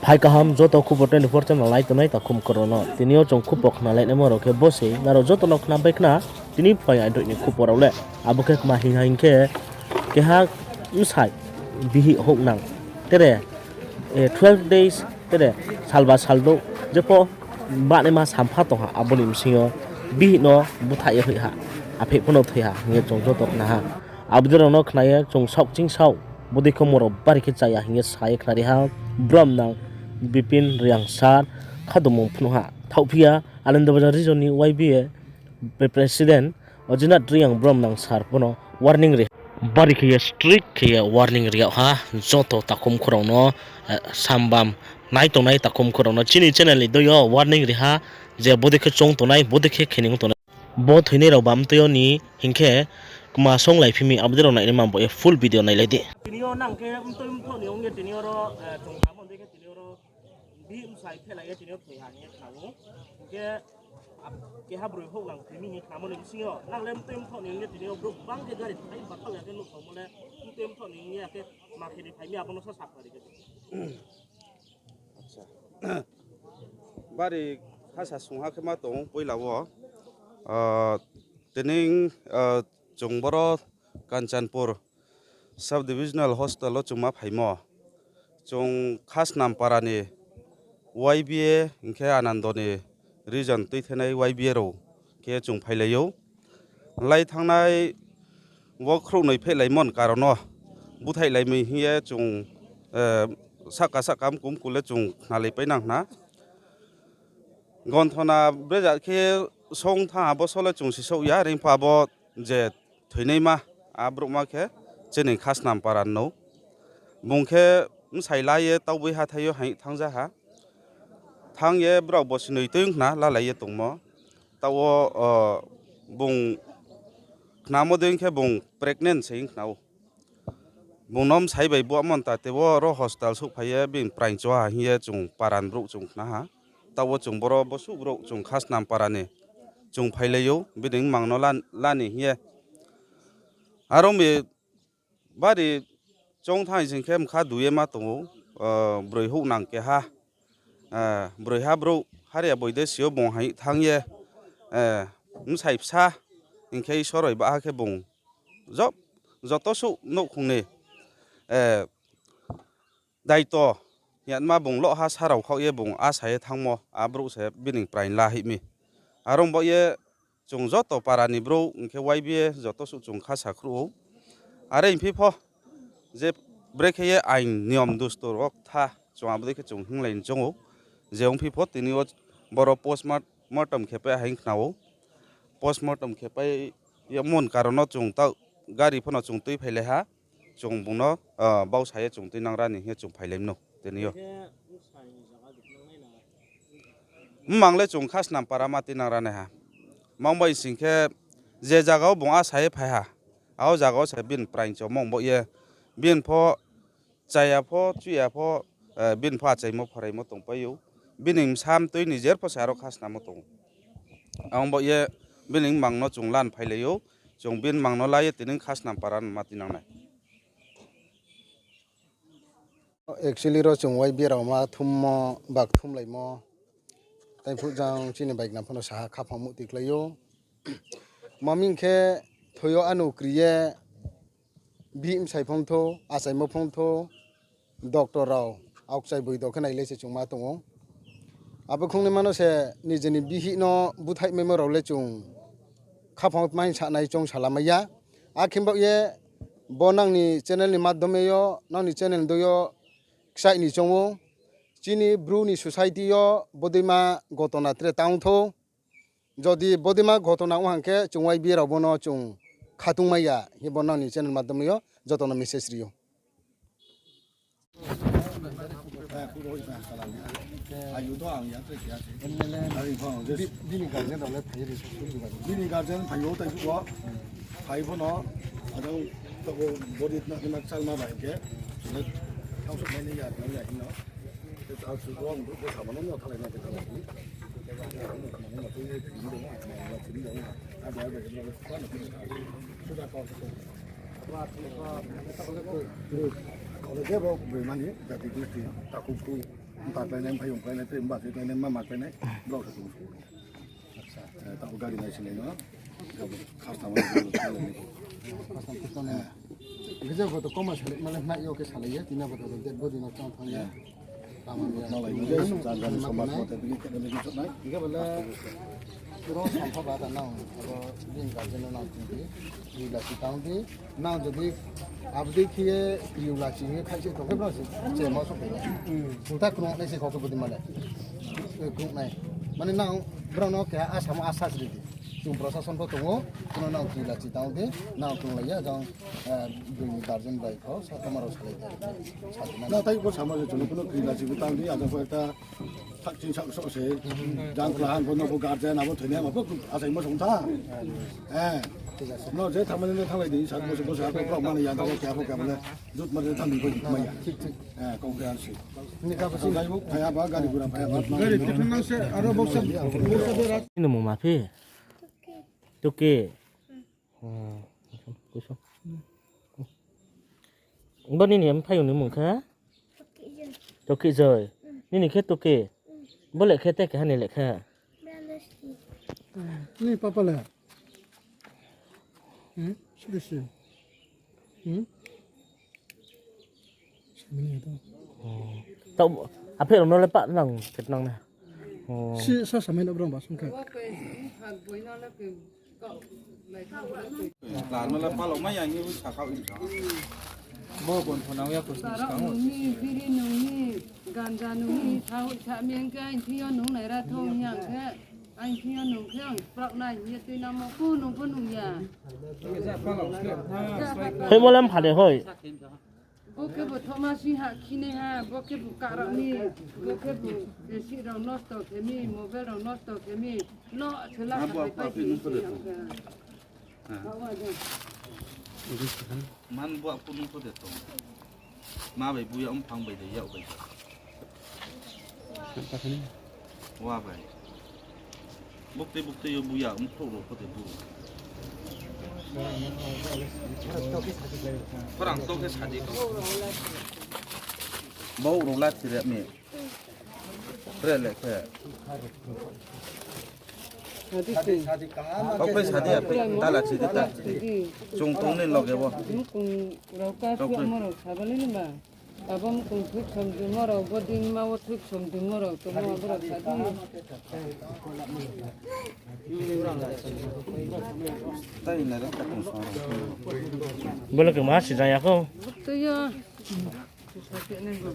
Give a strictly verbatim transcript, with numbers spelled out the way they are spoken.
Phai kaham joto Khupo twenty four channel nai tongnai takhum khorao no. Tini yo chung khupo khnalai naimo rao khe bo se, nrao joto no khna bai khna, tini phai aidroih ni khupo rao le. Abo khe kma hing ha hing khe, keha bsai bihih houhnang. Tere, eh, twelve days, tere salba saldouh, jepho banaima sampha tong ha, abo ni bsing yo bihih no búthaih ye hoih ha, apheh pho no thoi ha hing ye chung joto khna ha. Abo dei rao no khna ye chung saoh ching saoh, bodei khe moro bari khe chaya hing ye sa ye khnari ha, bromnang Bipin Reang sir, khadumung phnuh ha. Thaohphi ya, Anandabazar region ni Y B A president Ajinath Reang bromnang sir pho no warning ri ha. Bari khe ye strict khe ye warning ri yag ha, joto takhum khorao no, eh, sambam nai tongnai takhum khorao no. Chini channel ni dei yo warning ri ha, je bodei khe choung tongnai, bodei khe khening tongnai. Bo thoinai rao ba mtoi yo ni hing khe kma songlai phi mi, abo dei rao nainai man bo ye full video nailai di. Tini yo nang khe mtoi mthoh ni ong ye tini yo ro, eh, chung kha mon dei khe tini yo ro bihih bsai phelai ye tini yo thoi ha hing ye khna ou. Hing khe, keha broi houhnang thoi mi hing ye khna mo ni bsing yo. Nang le mtoi mthoh ni ong ye tini yo brouh bang khe gari thai bathaoh ya khe nuh tongmo le mtoi mthoh ni ong ye khe ma khe ni phai mi abo no sa sakhnari khe. Bari khasa sungha khe ma tong ou poila wo. Ah, tini, ah, chung boro Kanchanpur Sub Divisional Hospital wo chung ma phaimo. Chung Khasnam para ni Y B A hing khe Anando ni region tuithenai Y B A rao khe chung phailai ou. Lai thanngnai wo khrouhnoi phehlaimo ni karon no búthaihlai mi hing ye chung, eh, sahka sahka mku mku le chung khnalaipai nang khna. Gonthona brejak khe song thanng abo sole chung sisouh ya, reing pha abo je thoinaima, a brouhma khe chini Khasnam para ni nou. Bung khe bsai la ye tauboi hathái yo haing thanngja ha. Thanng ye brao bosi noi tui khna lalai ye tongmo. Taoh wo, o, bung khnamo dei khe bung pregnant se hing khna ou. Bung no bsai bai buahmo nta tei wo ro hospital souhphai ye bini praing choha hing ye chung para ni brouh chung khna ha. Taoh wo chung boro bosuh brouh chung Khasnam para ni chung phailai ou, bini mmang no la-, la ni hing ye. Aro mi bari choung thanng sing khe mkha du ye ma tong ou, o, broi houhnang keha, o, broiha brouh Haria Boidesi yo bung haing thanng ye, o, bsai bsa hing khe Isor bai baha khe bung jo-, joto suh nouhkhong ni, o, daito hing ye ma bung loh ha sa rao khaoh ye bung asa ye thanngmo, a brouh se bini praing la hih mi. Aro baoh ye chung joto para ni brouh hing khe Y B A joto suh chung kha sa khruh ou. Are hing phi pho, je brekhe ye ain niyom dustur wo ktha chung abo dei khe chung hinglai ni choung ou. Je ong phi pho tini wo boro postmortem khe pai haing khna ou. Postmortem khe pai yagmo ni karon no chung taoh gari pho no chung tui phailai ha. Chung bung no, o, bausa ye chung tuinang ra ni hing ye chung phailai mano tini yo. Mmang le chung Khasnam para ma tuinang ra nai ha. Mang bai sing khe je zaga wo bung asa ye phai ha, abo zaga wo se bini praing chomo ong baoh ye, bini pho chaya pho, chuya pho, o, bini pho achaimo phoraimo tongpai ou. Bini bsa mtui ni jer pho se aro Khasnam wo tong ou. Ang baoh ye bini mmang no chung lan phailai ou, chung bini mmang no la ye tini Khasnam para no ma tuinang nai. Actually ro chung Y B A rao ma thummo, bak thumlaimo, tai phuh jang chini baikna pho no saha khaphang muhti klái ou. Maming khe thoi yo ano kri ye, bihih bsai phongthou, achaimo phongthou, doctor rao, aokchai boido khe nailai se chung ma tong ou. Abo khongnaima no se nijeni bihih no búthaihmaimo rao le chung khaphang mai sanai choung salamai ya. Akhe baoh ye bo nang ni channel ni madhyome yo, nang ni channel dei yo kchaih ni choung ou. Chini Bru ni society yo bodeima gotona tre tang thou. Jodi bodeima gotona ong hang khe chung Y B A rao bo no chung khatungmai ya hing bo nang ni channel madhyome yo joto no message ri ou. Bini guardian rao le phai ri se. Bini guardian phai ou tai phuh wo. Phai pho no, abo taoh wo body na, na chalma bai khe, chini thangsouh mai ni ya, mai ya hing no. Tei taoh su bo ang bo sama no no thalai na khe thalai. Kole je bo boi mani jati gusti takhuk khu, mta khlainai, mphaiyong khlainai, tei mba se khlainai, mama khlainai, brao se tong song. Eh, taoh gari nai sinai no. Khastam khastam. Hingke je bo to koma salai, mane nai yo khe salai ye, tina bo to dead body no tang tang ye. Tama bo. Nalai no je, jan jan ni somaj mate bini khe no bini chotnai. Hingke bo le, puro sampha ba ta nang, abo bini guardian no nang tong di, bini lachi tang di. Nang jodi abo dei khe ye kriu lachi hing ye khaih se tong khe brao se chemo so khe. Ulta krung nai se kho khe bodi male. Krung nai. Mane nang brao no keha asamo asa sri di. Chung prosason pho tongo, kuno nang kriu lachi tang di, nang krung lai ya jang, eh, bini guardian bai kho, sa toma rao salai di. Sa toma. Na tai ko samo se chung kuno kriu lachi bo tang di, ajang pho ekta Thak ching sak sok se. Jang kla han bo no bo guardian abo thoinai ma bo achaimo song tha. Eh. No je thanngmani le thannglai di, sak bo se bo se abo kok mani yang ta bo kya bo kya bo le. Jut mani thang bo ma ya. Thik, thik. Eh, kok kya si. Ni ka bo si. Jai hok, phaya ba, gari gura phaya ba. Gari tiphang nang se, aro boksa, boksa de ra. Ini mung ma phi? Tuki. Hmm, kuso. Bo nini mphaiyong ni mung khe? Toki Joy. Nini khe Toki. Bo lekhe te keha ni lekhe. Ni papa le? Hmm? Siri si. Hmm? Samini ya to. Oh. Tao, aphe rao no le pa nang, khe nang na. Oh. Si sa samai no brang ba sung khe. Tla no le palo mai ya ni wi sa kha wi sa. Bo bon phone ya ko sa. Tarok nung ni, biri nung ni, ganja nung ni, sa wi sa meng khe, ang thing yo nung nai ra thong yang khe. Ang thing yo nung khe ang sprak nai hing ye tui namo pho nung pho nung ya. Hoi mo lam phade hoi. Bo khe bo thoma si ha khinai ha, bo khe bo karak mi, bo khe bo esi rao nosto khe mi, mobile rao nosto khe mi, no se la sa pai pai nung pho de tong. Man bo aphu nung pho de tong. Ma bai buya mphang bai de yak bai de. Wa bai. Bukti bukti yo buya mkhrouh rao pho de bu. Khorang to khe sadi ko. Bau rao la thire mi. Tre le khe. Sadi, sadi. Kau khe sadi ya, tala sidi ta. Chung tong ni loge bo. Mukung rao ka suamo rao sabali ni ba. Abo mukung thuik somdimo rao, bo dingma wo thuik somdimo rao, tongmo abo rao sadi. Tai na re ka tong sa. Bo le khe ma si jaya kho. Tui yo. Sa khe nai bo.